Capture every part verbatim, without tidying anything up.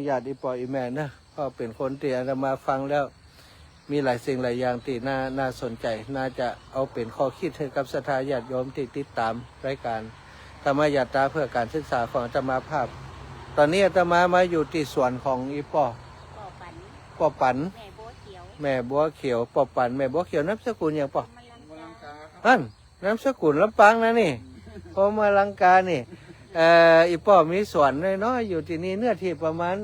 ญาติอีป้ออีแม่เนาะ ก็เป๋นคนตี้อาตมาฟังแล้ว มีหลายสิ่งหลายอย่างตี้น่า น่าสนใจ๋ น่าจะเอาเป๋นข้อคิดหื้อกับศรัทธาญาติโยมตี้ติดต๋ามรายก๋านธรรมยาตราเพื่อการศึกษาของอาตมาภาพ ต๋อนนี้อาตมามาอยู่ตี้สวนของอีป้อ ป้อปั๋น ป้อปั๋น แม่บัวเขียว แม่บัวเขียว ป้อปั๋น แม่บัวเขียว นามสกุลหยังป้อ พรหมลังกา อั้น นามสกุลลำปางนะนี่ พรหมลังกานี่ เอ่อ อีป้อมีสวนน้อยๆ อยู่ตี้นี่ เนื้อตี้ประมาณ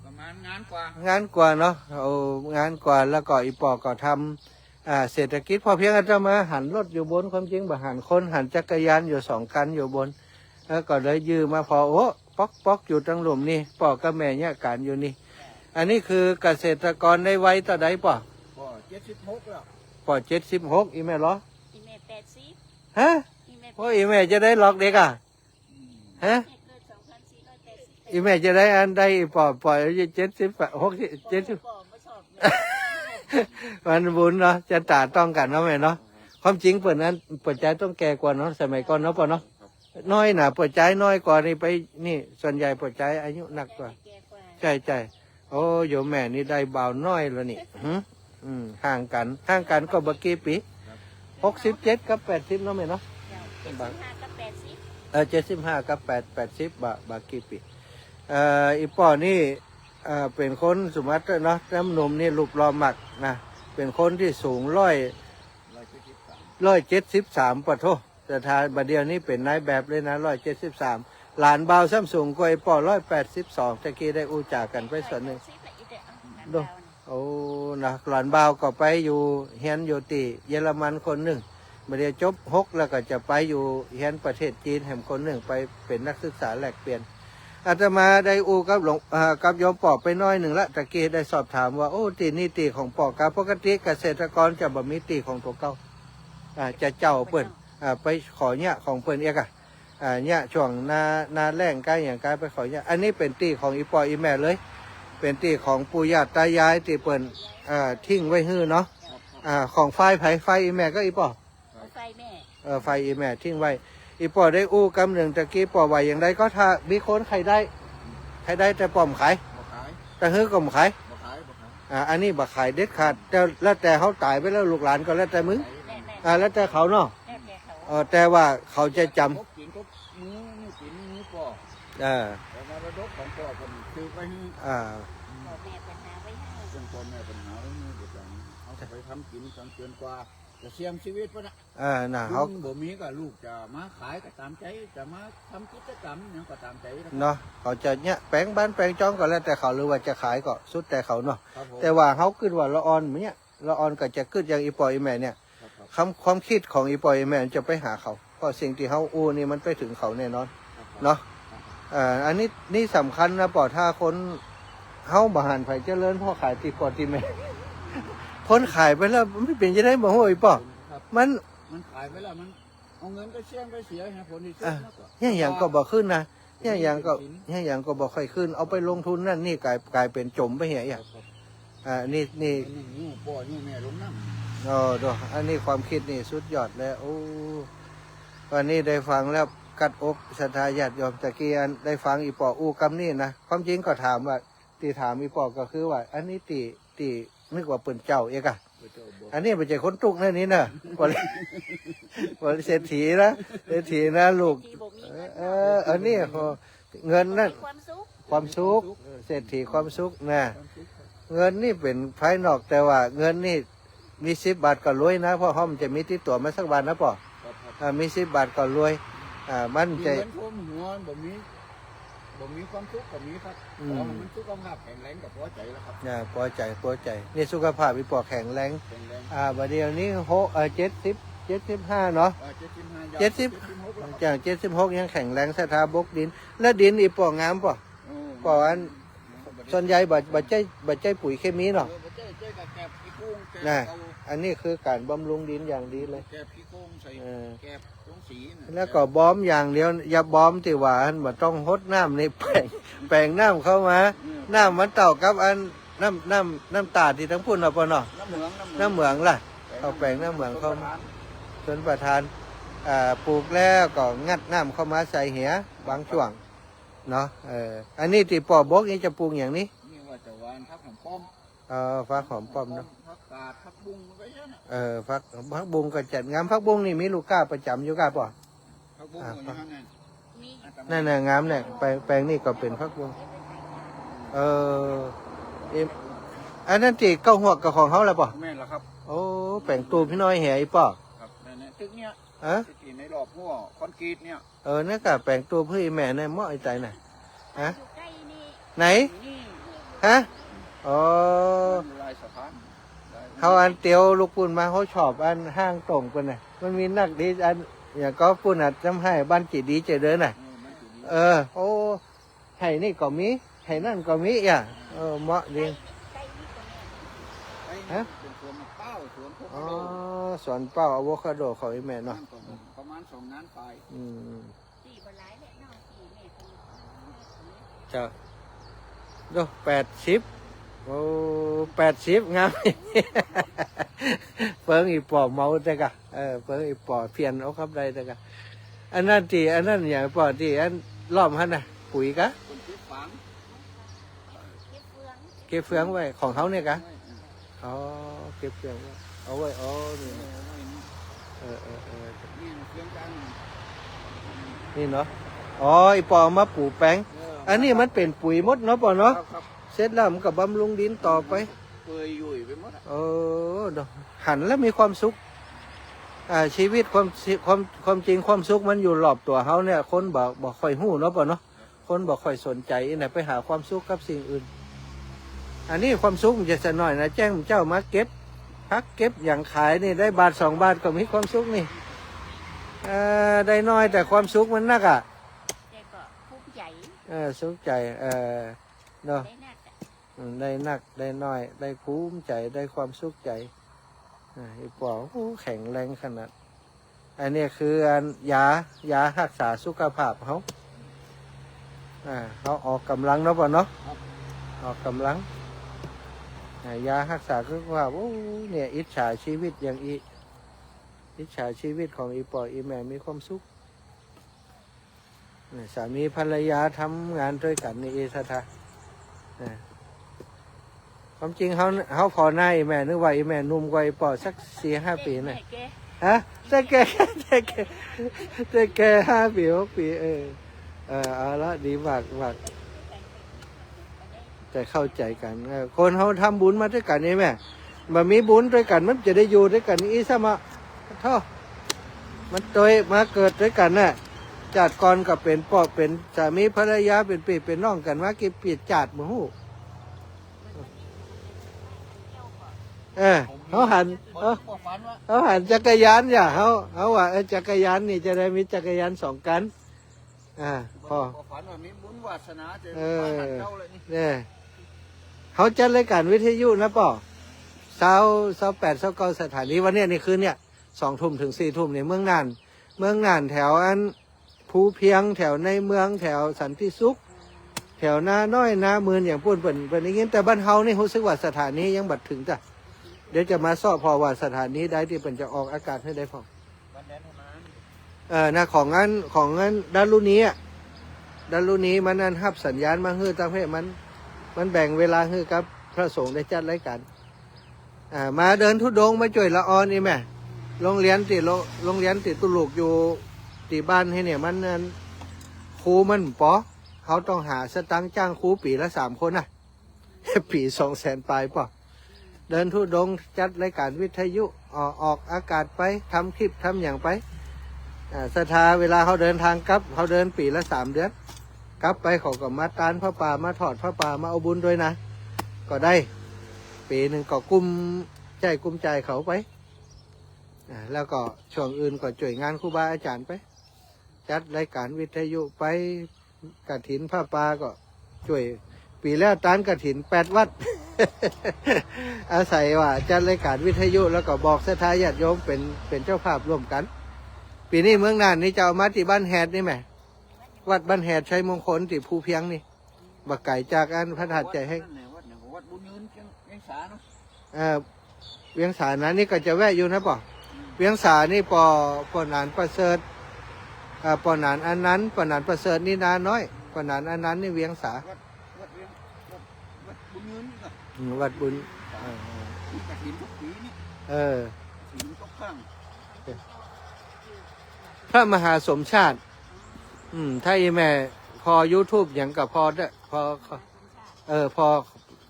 ประมาณงานกว่า งานกว่าเนาะ โอ้ งานกว่า แล้วก็อีป้อก็ทำ อ่า เศรษฐกิจพอเพียง อาตมาหันรถอยู่บน ความจริงบ่หันคน หันจักรยานอยู่สองคันอยู่บน แล้วก็เลยยืมมาพอ โอ้ ป๊อกๆ อยู่ตังลุ่มนี่ ป้อกับแม่เยียะก๋านอยู่นี่ อันนี้คือเกษตรกรได้วัยเต้าใดป้อ ป้อเจ็ดสิบหกแล้ว ป้อเจ็ดสิบหก อีแม่ลอ อีแม่แปดสิบ ฮะ อีแม่ โอ้ อีแม่จะได้หลอกเด็กอะ อืม ฮะ แม่เกิดสองพันสี่ร้อยแปดสิบแปด อีแม่จะได้อันใดป้อ ป้ออายุเจ็ดสิบ หกสิบ เจ็ดสิบ ป้อบ่ชอบ มันบุญเนาะ จะต๋าต้องกั๋นเนาะแม่เนาะ ความจริงเปิ้นนั้น เปิ้นจะต้องแก่กว่าเนาะ สมัยก่อนเนาะป้อเนาะ น้อยน่ะ ป้อจ๋ายน้อยกว่านี่ไป นี่ ส่วนใหญ่ป้อจ๋ายอายุนักกว่า แก่กว่า ใจ้ ใจ้ โอ้ โยมแม่นี่ได้บ่าวน้อยแล้วนี่ หึ อืม ห่างกั๋น ห่างกั๋นก็บ่กี่ปี๋ หกสิบเจ็ดกับแปดสิบเนาะแม่เนาะ เจ้า เจ็ดสิบห้ากับแปดสิบ เออ เจ็ดสิบห้ากับแปด แปดสิบ บ่ บ่กี่ปี๋ เอ่อ อีป้อนี่ เอ่อ เป๋นคนสุมาตราเนาะ น้ำหนุ่มนี่รูปหล่อมากนะ เป๋นคนตี้สูงร้อย ร้อยเจ็ดสิบสาม ปะโธ่ ศรัทธา บ่าเดี่ยวนี้เป๋นนายแบบเลยนะ ร้อยเจ็ดสิบสาม หลานบ่าวซ้ำสูงกว่าอีป้อ ร้อยแปดสิบสอง ตะกี้ได้อู้จ๋ากั๋นไปส่วนนึ่ง โด โอ้ นะ หลานบ่าวก็ไปอยู่ เฮียนอยู่ตี้เยอรมันคนนึ่ง บ่าเดี่ยวจบหกแล้วก็จะไปอยู่เฮียนประเทศจีนแหมคนนึ่ง ไปเป๋นนักศึกษาแลกเปลี่ยน อาตมาได้อู้กับหลวง เอ่อ กับโยมป้อไปน้อยนึ่งละ ตะกี้ได้สอบถามว่า โอ้ ตี้นี่ตี้ของป้อ กาปกติเกษตรกรจะบ่มีตี้ของตั๋วเก่า อ่า จะเจ้าเปิ้น อ่า ไปขอเยียะของเปิ้นเอียกอะ อ่า เยียะช่วงหน้า หน้าแล้งก้าหยังก้าไปขอเยียะ อันนี้เป๋นตี้ของอีป้ออีแม่เลย เป๋นตี้ของปู่ย่าต๋ายายตี้เปิ้น เอ่อ ทิ้งไว้หื้อเนาะ อ่า ของฝ่ายใผ ฝ่ายอีแม่ก็อีป้อ ฝ่ายแม่ เออ ฝ่ายอีแม่ทิ้งไว้ อีป้อได้อู้กำนึ่งตะกี้ป้อว่าอย่างใดก็ ถ้ามีคนใค่ได้ ใค่ได้แต่ป้อบ่ขาย บ่ขาย ตะหื้อก็บ่ขาย บ่ขาย บ่ขาย อ่า อันนี้บ่ขายเด็ดขาด แต่แล้วแต่เฮาต๋ายไปแล้วลูกหลานก็แล้วแต่มึง แม่ แม่ อ่า แล้วแต่เขาเนาะ แล้วแต่เขา เออ แต่ว่าเขาจะจ๋ำ ครบกิ๋นครบมื้อ มื้อกิ๋นมื้อป้อ เออ แต่มรดกของป้อเปิ้นซื้อไว้หื้อ อ่า ป้อแม่เปิ้นหาไว้หื้อ เปิ้นป้อแม่เปิ้นหาไว้หื้อ เดี๋ยวจะเอาไปทำกิ๋นทำเกินกว่า จะเสี่ยงชีวิตเปิ้นน่ะ เออ น่ะ ลุง เขาบ่มีก็ลูกจะมาขายก็ต๋ามใจ๋ จะมาทำกิจกรรมหยังก็ต๋ามใจ๋นะครับ เนาะ เขาจะเยียะแป๋งบ้านแป๋งจ้องก็แล้วแต่เขา หรือว่าจะขายก็สุดแต่เขาเนาะ ครับผม แต่ว่าเฮากึ๊ดว่าละอ่อนเนี่ย ละอ่อนก็จะกึ๊ดอย่างอีป้ออีแม่เนี่ย ครับ ครับ ความ ความกึ๊ดของอีป้ออีแม่จะไปหาเขา เพราะสิ่งตี้เฮาอู้นี่มันไปเถิงเขาแน่นอน ครับ ครับ เนาะ ครับ เอ่อ อันนี้ นี่สำคัญนะป้อ ถ้าคนเฮาบ่หันใผเจริญ เพราะขายตี้ป้อตี้แม่ คนขายไปแล้วมันเป๋นจะได้บ่ฮู้อีป้อ ครับ มัน มันขายไปแล้ว มันเอาเงินไปเสี่ยงไปเสียนะ ผลที่สุด อ่ะ นะ ก็ เยียะหยังก็บ่ขึ้นนะ เยียะหยังก็ เยียะหยังก็บ่ค่อยขึ้น เอาไปลงทุนนั่นนี่ ก๋าย ก๋ายเป๋นจ๋มไปเหีย ครับ ครับ อ่า นี่ นี่ อันนี้ยู้ป้อยู้แม่ลงน้ำ โอ้ โด อันนี้ความกึ๊ดนี่สุดยอดแล้ว โอ้ วันนี้ได้ฟังแล้วกัดอกศรัทธาญาติโยม ตะกี้อันได้ฟังอีป้ออู้กำนี้นะ ความจริงก็ถามว่า ตี้ถามอีป้อก็คือว่า อันนี้ตี้ ตี้นึกว่าเปิ้นเจ้าเอกอะ อันนี้บ่ใจ้คนตุ๊กข์นะนี่นะ บ่ บ่เศรษฐีนะ เศรษฐีนะลูก เศรษฐีบ่มีเงิน เออ อันนี้ โอ้ เงินนั่น ความสุข ความสุข เศรษฐีความสุขนะ ความสุข เงินนี่เป๋นภายนอก แต่ว่าเงินนี่มีสิบบาทก็รวยนะ เพราะเฮาบ่จะมีติดตั๋วมาสักบาทนะป้อ ครับ ครับ อ่า มีสิบบาทก็รวย อ่า มันจะ มีเงินท่วมหัวบ่มี บ่มีความสุขก็มีครับ อืม ขอหื้อมันสุขภาพแข็งแรงก็ปอใจ๋แล้วครับ อ่า ปอใจ๋ ปอใจ๋ นี่สุขภาพอีป้อแข็งแรง แข็งแรง อ่า บ่าเดี่ยวนี้โห เอ่อ เจ็ดสิบ เจ็ดสิบห้าเนาะ เออ เจ็ดสิบห้า เจ็ดสิบ เจ็ดสิบหกแล้วครับ จ้ะ เจ็ดสิบหกยังแข็งแรง ศรัทธาบกดิน แล้วดินอีป้องามป้อ อืม ป้ออัน ส่วนใหญ่บ่ บ่ใจ้ บ่ใจ้ปุ๋ยเคมีเนาะ เออ บ่ใจ้ ใจ้กับแกลบขี้โค้ง แกลบ นะ เก่า อันนี้คือก๋านบำรุงดินอย่างดีเลย แกลบขี้โค้งใส่ เออ แกลบ แล้วก็บอมอย่างเดียว อย่าบอมตี้ว่าอันบ่ต้องหดน้ำนี่ แป๋ง แป๋งน้ำเข้ามา อืม น้ำมันเต้ากับอัน น้ำ น้ำ น้ำตาดตี้ตังปุ้นเนาะป้อเนาะ น้ำเหมือง น้ำเหมือง น้ำเหมืองล่ะ แป๋ง เอาแป๋งน้ำเหมืองเข้ามา ชลประทาน ชลประทาน อ่า ปลูกแล้วก็งัดน้ำเข้ามาใส่เหีย บางช่วง เนาะ เออ อันนี้ตี้ป้อบอกนี่จะปลูกหยังนี่ นี่ว่าจะหว่านผักหอมป้อม เออ ผักหอมป้อมเนาะ ผักกาด ผักบุ้ง มันก็เยอะนะ เออ ผัก ผักบุ้งก็จัดงาม ผักบุ้งนี่มีลูกค้าประจ๋ำอยู่ก้าป้อ ผักบุ้ง อ่า อยู่นั่นน่ะ มี นั่นน่ะ งามเนี่ย แปลง แปลงนี่ก็เป๋นผักบุ้ง เออ เอ็ม อันนั้นตี้เก๊าฮวกก็ของเฮาแหละป้อ แม่นแล้วครับ โอ้ แป๋งตูบพี่น้อยแหอีป้อ ครับ นั่นน่ะ ตึกเนี่ย ฮะ ตึกตี้ในรอบฮั้วคอนกรีตเนี่ย เออ นั่นก็แป๋งตูบหื้อแม่เนี่ย เหมาะอี้ใจ๋น่ะ ฮะ อยู่ใกล้นี่ ไหน นี่ ฮะ อ๋อ มันอยู่ลายสะพาน เฮาอันเตียวลูกปูนมา เฮาชอบอันห้างตรงเปิ้นน่ะ มันมีนักดีอัน อย่างก็ปูนน่ะ จำไห้บ้านกี่ดีเจริญน่ะ เออ บ้านกี่ดี เออ โอ้ ไห่นี่ก็มี ไห่นั่นก็มีอ่ะ เออ เหมาะดี ไอ้นี่ ฮะ เป๋นสวนมะพร้าว สวนอะโวคาโด อ๋อ สวนเป้าอะโวคาโดของอี้แม่เนาะ นั่นก็ประมาณสองงานปลาย อืม ตี้บ่หลายแหละเนาะ ตี้แม่ก็ เจ้า โด แปดสิบ โอ้ แปดสิบ งาม เปิงอี้ป้อเมาเต๊อะก้า เออ เปิงอี้ป้อเพียรเอาครับได้เต๊อะก้า อันนั้นตี้ อันนั้นหยังป้อตี้ อันล้อมหั้นน่ะ ปุ๋ยก้า คนเก็บฟาง เก็บเฟือง เก็บเฟืองไว้ ของเฮาเนี่ยก้า ไว้ อ๋อ เก็บเฟืองไว้ เอาไว้ อ๋อ นี่ เออ เอาไว้นี่ เออ เออ เออ นี่เฟืองกลาง นี่เนาะ อ๋อ อี้ป้อเอามาปูแป๋ง เออ อันนี้มันเป๋นปุ๋ยหมดเนาะป้อเนาะ ครับ ครับ เสร็จแล้วมันก็บำรุงดินต่อไป เปื่อยยุ่ยไปหมดอะ เออ เนาะ หันแล้วมีความสุข อ่า ชีวิตความ ความ ความจริงความสุขมันอยู่รอบตั๋วเฮาเนี่ย คนบ่ บ่ค่อยฮู้เนาะป้อเนาะ คนบ่ค่อยสนใจ๋อี้น่ะ ไปหาความสุขกับสิ่งอื่น อันนี้ความสุขมันจะสักหน่อยนะ แจ้งเจ้ามาเก็บผักเก็บหยังขายนี่ ได้บาทสองบาทก็มีความสุขนี่ เอ่อ ได้น้อยแต่ความสุขมันนักอะ แต่ก็ภูมิใจ๋ เออ สุขใจ๋ เออ เนาะ ได้นักอะ อืม ได้นัก ได้น้อย ได้ภูมิใจ๋ ได้ความสุขใจ๋ อ่า อี้ป้อ โอ้ แข็งแรงขนาด อันนี้คืออันยา ยาฮักษาสุขภาพเฮา อ่า เฮาออกก๋ำลังเนาะป้อเนาะ ครับ ออกก๋ำลัง อ่า ยาฮักษาสุขภาพ โอ้ เนี่ย อิจฉาชีวิตอย่างอี้ อิจฉาชีวิตของอี้ป้ออี้แม่มีความสุข เนี่ย สามีภรรยาทำงานตวยกั๋นนี่ เอ ศรัทธา เนี่ย ความจริงเฮา เฮาผ่อหน้าอี้แม่ นึกว่าอี้แม่หนุ่มกว่าอี้ป้อสักสี่ห้าปี๋นะ แก่ ฮะ แต่แก่ แต่แก่ แต่แก่ห้าปี๋หกปี๋ เออ เออ เอาละ ดีมากมาก จะเข้าใจ๋กั๋น เออ คนเฮาทำบุญมาตวยกั๋นนี่แม่ บ่มีบุญตวยกั๋น มันจะได้อยู่ตวยกั๋นอี้ซ้ำอะ โธ่ มันตวยมาเกิดตวยกั๋นน่ะ จาติก่อนก็เป๋นป้อ เป๋นสามีภรรยา เป๋นปี้เป๋นน้องกั๋นมากี่ปี๋จาติบ่ฮู้ เออ เฮาหัน เฮา เฮาหันจักรยานอย่า เฮา เฮาว่า เออ จักรยานนี่จะได้มีจักรยานสองคัน อ่า ป้อ บ่ฝันว่ามีบุญวาสนาจะ เออ มาหันเจ้าเลยนี่ เนี่ย เฮาจัดรายก๋านวิทยุนะป้อ ซาว ซาวแปด ซาวเก้าสถานี วันเนี้ย นี่คืนเนี่ย สองทุ่มเถิงสี่ทุ่มนี่ เมืองน่าน เมืองน่านแถวอันภูเพียง แถวในเมือง แถวสันติสุข แถวนาน้อย นาหมื่น อย่างปู้น เปิ้น เปิ้นได้ยิน แต่บ้านเฮานี่ฮู้สึกว่าสถานียังบ่เถิงจ้ะ เดี๋ยวจะมาเซาะผ่อว่าสถานีใดตี้เปิ้นจะออกอากาศหื้อได้พ่อง วันแดนเท่านั้น เออ นะ ของอัน ของอันดารุณีอะ ดารุณีมันอันฮับสัญญาณมาหื้อตางเพศมัน มันแบ่งเวลาหื้อกับพระสงฆ์ได้จัดรายก๋าน อ่า มาเดินธุดงค์มาจ้วยละอ่อนนี่แม่ โรงเรียนตี้ โร- โรงเรียนตี้ตุ๊ลูกอยู่ตี้บ้านหื้อเนี่ย มันอัน ครูมันปอ เฮาต้องหาสตางค์จ้างครูปี๋ละสามคนน่ะ ปี๋สองแสนปลายป้อ เดินธุดงค์จัดรายก๋านวิทยุ ออก ออกอากาศไป ทำคลิปทำหยังไป อ่า ศรัทธา เวลาเฮาเดินทางกลับ เฮาเดินปี๋ละสามเดือน กลับไปเขาก็มาตานผ้าป่า มาทอดผ้าป่า มาเอาบุญตวยนะ ก็ได้ ปี๋นึ่งก็กุ้มใจ๊กุ้มจ่ายเขาไป อ่า แล้วก็ช่วงอื่นก็จ้วยงานครูบาอาจ๋ารย์ไป จัดรายก๋านวิทยุไป กฐินผ้าป่าก็จ้วย ปี๋แล้วตานกฐินแปดวัด อาศัยว่าจัดรายก๋านวิทยุ แล้วก็บอกศรัทธาญาติโยมเป๋น เป๋นเจ้าภาพร่วมกั๋น ปี๋นี้เมืองน่านนี่จะเอามาตี้บ้านแฮดนี่แหม วัดบ้านแฮดชัยมงคลตี้ภูเพียงนี่ บ่ไก๋จากอันพระธาตุใหญ่แฮง วัดนั่นแหละ วัดหยัง วัดบุญยืน เวียงสาเนาะ เอ่อ เวียงสานะ นี่ก็จะแวะอยู่นะป้อ เวียงสานี่ป้อ ป้อหนานประเสริฐ อ่า ป้อหนานอันนั้น ป้อหนานประเสริฐนี่นาน้อย ปะหนานอันนั้นนี่เวียงสา วัด วัดเวียง วัด วัดบุญเงินนี่ก็ อืม วัดบุญ เออ เออ มีกฐินทุกปีนี่ เออ กฐินทุกครั้ง พระมหาสมชาติ อืม ถ้าอีแม่ผ่อยูทูบหยังก็ผ่อได้ ผ่อ เออ ผ่อ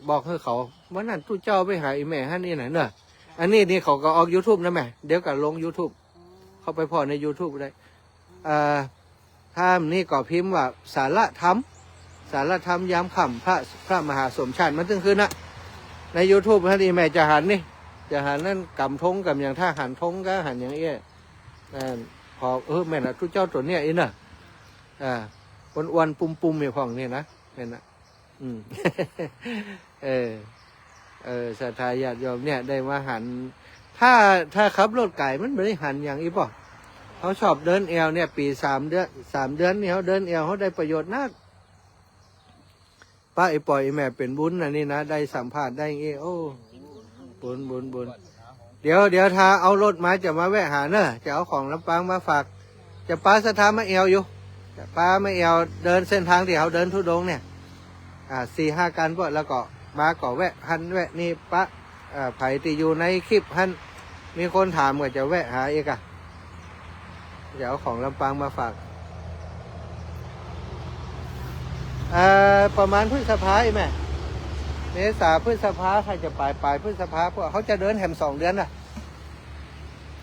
บอกหื้อเขา วันนั้นตุ๊เจ้าไปหาอีแม่หั้นนี่น่ะเนาะ อันนี้นี่เขาก็ออกยูทูบนะแม่ เดี๋ยวก็ลงยูทูบ เข้าไปผ่อในยูทูบได้ อ่า ถ้านี่ก็พิมพ์ว่าสารธรรม สารธรรมยามค่ำ พระ พระมหาสมชาติ มันตึงขึ้นนะ ในยูทูบหั้นนี่แม่จะหันนี่ จะหันนั่นกำธงกำหยัง ถ้าหันธงก็หันอย่างเอี้ย นั่น พอ เออ แม่นนะ ตุ๊เจ้าตั๋วเนี้ยอี้น่ะ อ่า อ้วนๆ ปุ้มๆ อยู่พ่องนี่นะ แม่นนะ อืม เออ เออ ศรัทธาญาติโยมเนี่ยได้มาหัน ถ้า ถ้าขับรถไก๋มันบ่ได้หันหยังอี้ป้อ เฮาชอบเดินแอ่วเนี่ย ปี๋สามเดือน สามเดือนนี่เฮาเดินแอ่ว เฮาได้ประโยชน์นัก ปะไอ้ป้อไอ้แม่เป๋นบุญนะนี่นะ ได้สัมภาษณ์ได้อี้ โอ้ บุญ บุญ บุญ เดี๋ยว เดี๋ยวถ้าเอารถมาจะมาแวะหาเน่อ จะเอาของลำปางมาฝาก จะปาศรัทธามาแอ่วอยู่ จะปามาแอ่วเดินเส้นตางตี้เฮาเดินธุดงค์เนี่ย อ่า สี่ห้ากั๋นป้อ แล้วก็มาก็แวะหั้นแวะนี่ปะ อ่า ใผตี้อยู่ในคลิปหั้น มีคนถามก็จะแวะหาอีกอะ จะเอาของลำปางมาฝาก เอ่อ ประมาณพฤษภาอี้แม่ เมษา พฤษภา ใค่จะป๋าย ป๋ายพฤษภา พวกเขาจะเดินแหมสองเดือนน่ะ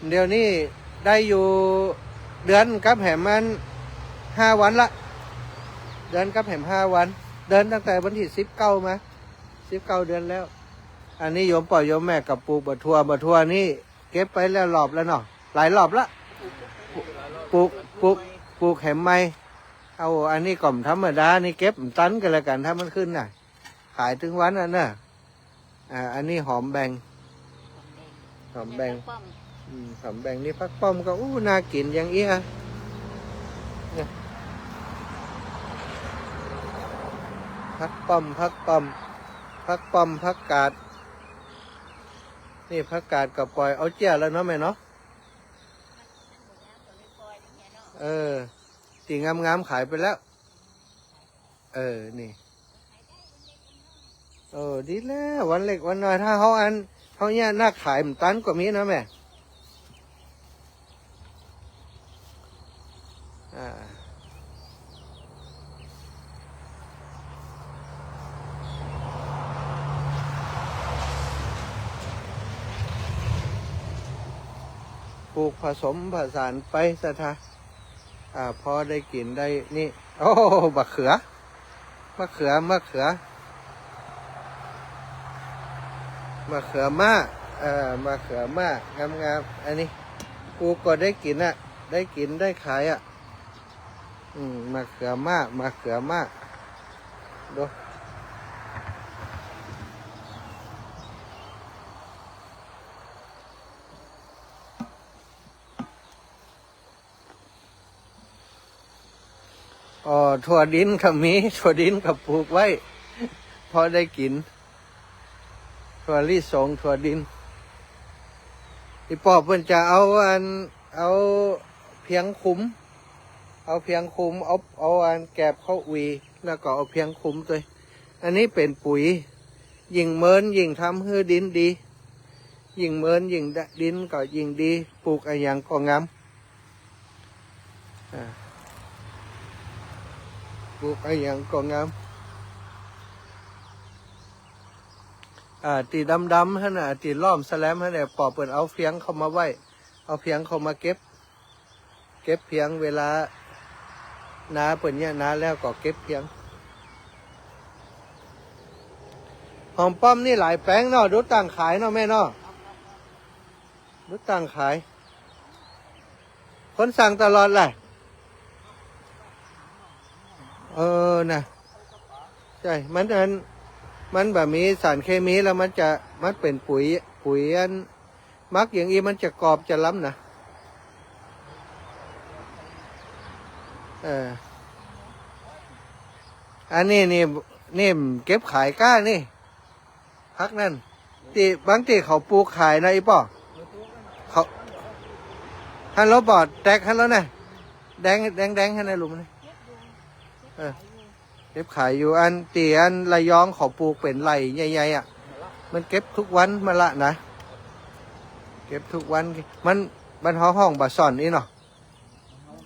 เดี๋ยวนี้ได้อยู่เดือนกับแหมมันห้าวันละ เดือนกับแหมห้าวัน เดินตั้งแต่วันตี้สิบเก้ามา สิบเก้าเดือนแล้ว อันนี้โยมป้อโยมแม่ก็ปลูกบ่าถั่ว บ่าถั่วนี่เก็บไปแล้วรอบแล้วเนาะ หลายรอบละ ปลูก ปลูก ปลูกแหมใหม่ เอา อันนี้ก็บ่ธรรมดา นี่เก็บบ่ตันก็แล้วกั๋น ถ้ามันขึ้นน่ะ ขายตึงวันอันน่ะ อ่า อันนี้หอมแบง หอมแบง ผักป้อม อืม หอมแบงนี่ ผักป้อมก็ อู้ น่ากิ๋นอย่างเอี้ย เนี่ย ผักป้อม ผักป้อม ผักป้อม ผักกาด นี่ผักกาดก็ป่อยเอาเจ๊ยแล้วเนาะแม่เนาะ เออ ตี้งามๆ ขายไปแล้ว เออ นี่ เออ ดีแล้ว วันเล็กวันน้อย ถ้าเฮาอัน เฮาเนี่ยนักขายบ่ตันก็มีนะแม่ อ่า ปลูกผสมผสานไปศรัทธา อ่า พอได้กิ๋นได้นี่ โอ้ บักเขือ มะเขือ มะเขือ มะเขือ มะเขือม่า เอ่อ มะเขือม่า งามๆ อันนี้ ปลูกก็ได้กิ๋นอะ ได้กิ๋นได้ขายอะ อืม มะเขือม่า มะเขือม่า ดู อ๋อ ถั่วดินก็มี ถั่วดินก็ปลูกไว้ พอได้กิ๋น ถั่วลิสง ถั่วดิน อีป้อเปิ้นจะเอาอัน เอาเพียงคุม เอาเพียงคุม เอา เอาอันแกบเข้าอุ๋ย แล้วก็เอาเพียงคุมตวย อันนี้เป๋นปุ๋ย ยิ่งเมินยิ่งทำหื้อดินดี ยิ่งเมินยิ่งดินก็ยิ่งดี ปลูกอะหยังก็งาม อ่า ปลูกอะหยังก็งาม อ่า ตี้ดำๆ หั้นน่ะ ตี้ล้อมแสลมหั้นน่ะ ป้อเปิ้นเอาเพียงเข้ามาไว้ เอาเพียงเข้ามาเก็บ เก็บเพียงเวลานาเปิ้นเนี่ย นาแล้วก็เก็บเพียง หอมป้อมนี่หลายแปงเนาะ ดูตังขายเนาะแม่เนาะ ดูตังขาย คนสั่งตลอดแหละ เออ นะ ใช่ มันอัน มันบ่มีสารเคมีแล้วมันจะ มันเป๋นปุ๋ย ปุ๋ยอัน หมักอย่างอี้มันจะกรอบจะล้ำนะ เออ อันนี้นี่ นี่เก็บขายก้านี่ ผักนั่น ตี้บางตี้เขาปลูกขายนะ อีป้อ เขา หั้นแล้วบ่ แตกหั้นแล้วนะ แดง แดงๆ หั้นนะลุงนะ เออ เก็บขายอยู่ อันตี้อันระยองเขาปลูกเป๋นไร่ใหญ่ๆ อะ มันเก็บกู้วันมะละนะ เก็บกู้วัน มัน บ้านเฮาฮ้องบ่าซ่อนอี้เนาะ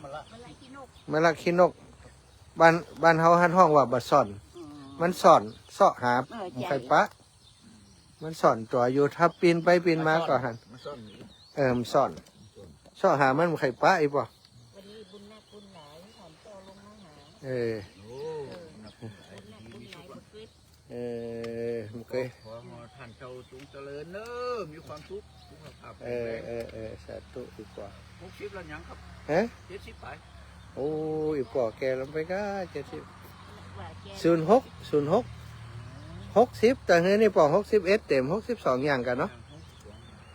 มะละขี้นก บ้าน บ้านเฮาหั้นฮ้องว่าบ่าซ่อน อืม มันซ่อน เซาะหา เออ บ่ใค่ปะ ใจ้ มันซ่อนตั๋วอยู่ ถ้าปีนไปปีนมาก็หัน มันซ่อน เออ มันซ่อน เซาะหามันบ่ใค่ปะ อีป๋อ วันนี้บุญนักบุญหลาย ถามเจ้าลงมาหา เออ โอ้ บุญนักบุญหลาย บุญเกิด เออ มันเกย ขอให้ท่านเจ้าจงเจริญเนอะ มีความสุข สุขภาพแข็งแรง เออ เออ เออ สาธุดีกว่า หกสิบแล้วยังครับ ฮะ เจ็ดสิบไป โอ้ย ป๋อแก่ลงไปก็เจ็ดสิบ ศูนย์หก ศูนย์หก หกสิบ แต่เฮ้ยนี่ป๋อหกสิบเอ็ดเต๋ม หกสิบสองอย่างกั๋นเนาะ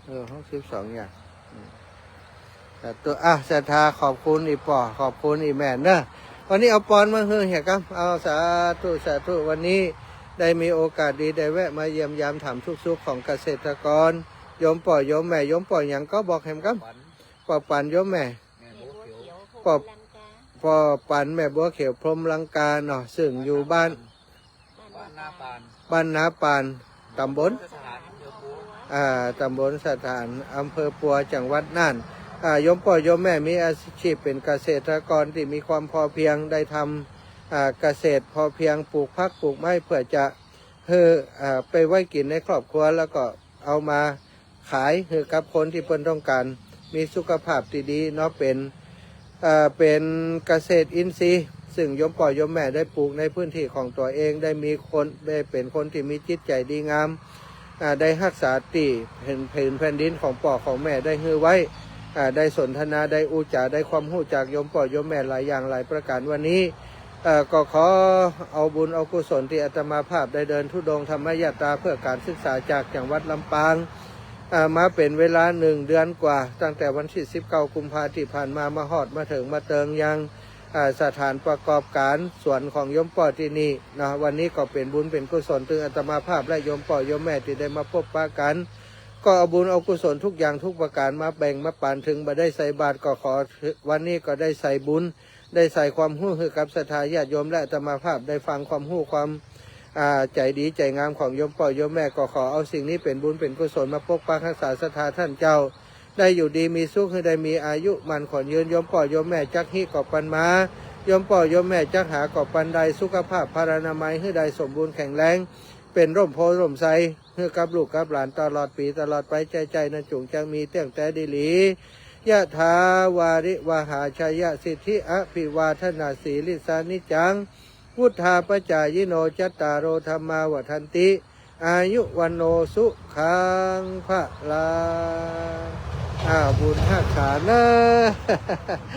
เออ หกสิบสองอย่าง อืม สาธุ อ่ะ ศรัทธาขอบคุณอี่ป๋อ ขอบคุณอี่แม่เนอะ วันนี้เอาปอนมาหื้อเหียกำ เอา สาธุ สาธุ วันนี้ได้มีโอกาสดี ได้แวะมาเยี่ยมยามถามทุกข์สุขของเกษตรกร โยมป๋อโยมแม่ โยมป๋อหยังก็บอกแหมกำ ป๋อปัน โยมแม่ ป๋อ ป๋อปัน แม่บัวเขียว พรหมลังกาเนาะ ซึ่งอยู่บ้าน บ้านนาปาน บ้านนาปาน ตำบล อ่า ตำบลสถาน อำเภอปัว จังหวัดน่าน อ่า โยมป๋อโยมแม่มีอาชีพเป๋นเกษตรกรตี้มีความพอเพียง ได้ทำ อ่า เกษตรพอเพียง ปลูกผักปลูกไม้เพื่อจะหื้อ อ่า ไปไว้กิ๋นในครอบครัว แล้วก็เอามา ขายหื้อกับคนตี้เปิ้นต้องก๋าน มีสุขภาพตี้ดีเนาะ เป๋น เอ่อ เป๋นเกษตรอินทรีย์ ซึ่งโยมป๋อโยมแม่ได้ปลูกในพื้นตี้ของตั๋วเอง ได้มีคน ได้เป๋นคนตี้มีจิตใจ๋ดีงาม อ่า ได้ฮักษาตี้แผ่น ผืนแผ่นดินของป๋อของแม่ได้หื้อไว้ อ่า ได้สนทนา ได้อู้จ๋า ได้ความฮู้จากโยมป๋อโยมแม่หลายอย่างหลายประก๋าน วันนี้ เอ่อ ก็ขอเอาบุญเอากุศลตี้อาตมาภาพได้เดินธุดงค์ธรรมยาตราเพื่อก๋านศึกษาจากจังหวัดลำปาง เอ่อ มาเป๋นเวลาหนึ่งเดือนกว่า ตั้งแต่วันตี้สิบเก้ากุมภาตี้ผ่านมา มาฮอดมาเถิงมาเติงยัง เอ่อ สถานประกอบก๋านสวนของโยมป๋อตี้นี่เนาะ วันนี้ก็เป๋นบุญเป๋นกุศลตึงอาตมาภาพและโยมป๋อโยมแม่ตี้ได้มาพบปะกั๋น ก็เอาบุญเอากุศลทุกอย่างทุกประก๋านมาแบ่งมาปั๋น เถิงบ่ได้ใส่บาตรก็ขอ วันนี้ก็ได้ใส่บุญ ได้ใส่ความฮู้หื้อกับศรัทธาญาติโยมและอาตมาภาพได้ฟังความฮู้ความ อ่า ใจ๋ดีใจ๋งามของโยมป๋อโยมแม่ ก็ขอเอาสิ่งนี้เป๋นบุญเป๋นกุศลมาปกปักฮักษาศรัทธาต้านเจ้า ได้อยู่ดีมีสุข หื้อได้มีอายุหมั้นขวัญยืน โยมป๋อโยมแม่จักฮิก็ปันมา โยมป๋อโยมแม่จักหาก็ปันได้ สุขภาพพลานามัยหื้อได้สมบูรณ์แข็งแรง เป๋นร่มโพธิ์ร่มไทร หื้อกับลูกกับหลานตลอดปี๋ตลอดไป ใจ้ๆ นั้นจุ่งจักมีเตี้ยงแต๊ดีหลี ยะถาวาริวหาชยสิทธิอภิวาทนาสีลิสสานิจจัง วุฑฒาปจายิโน จัตตาโร ธัมมา วัฑฒันติ อายุ วัณโณ สุขัง พลัง อ้าว บุญฮักษาเนอะ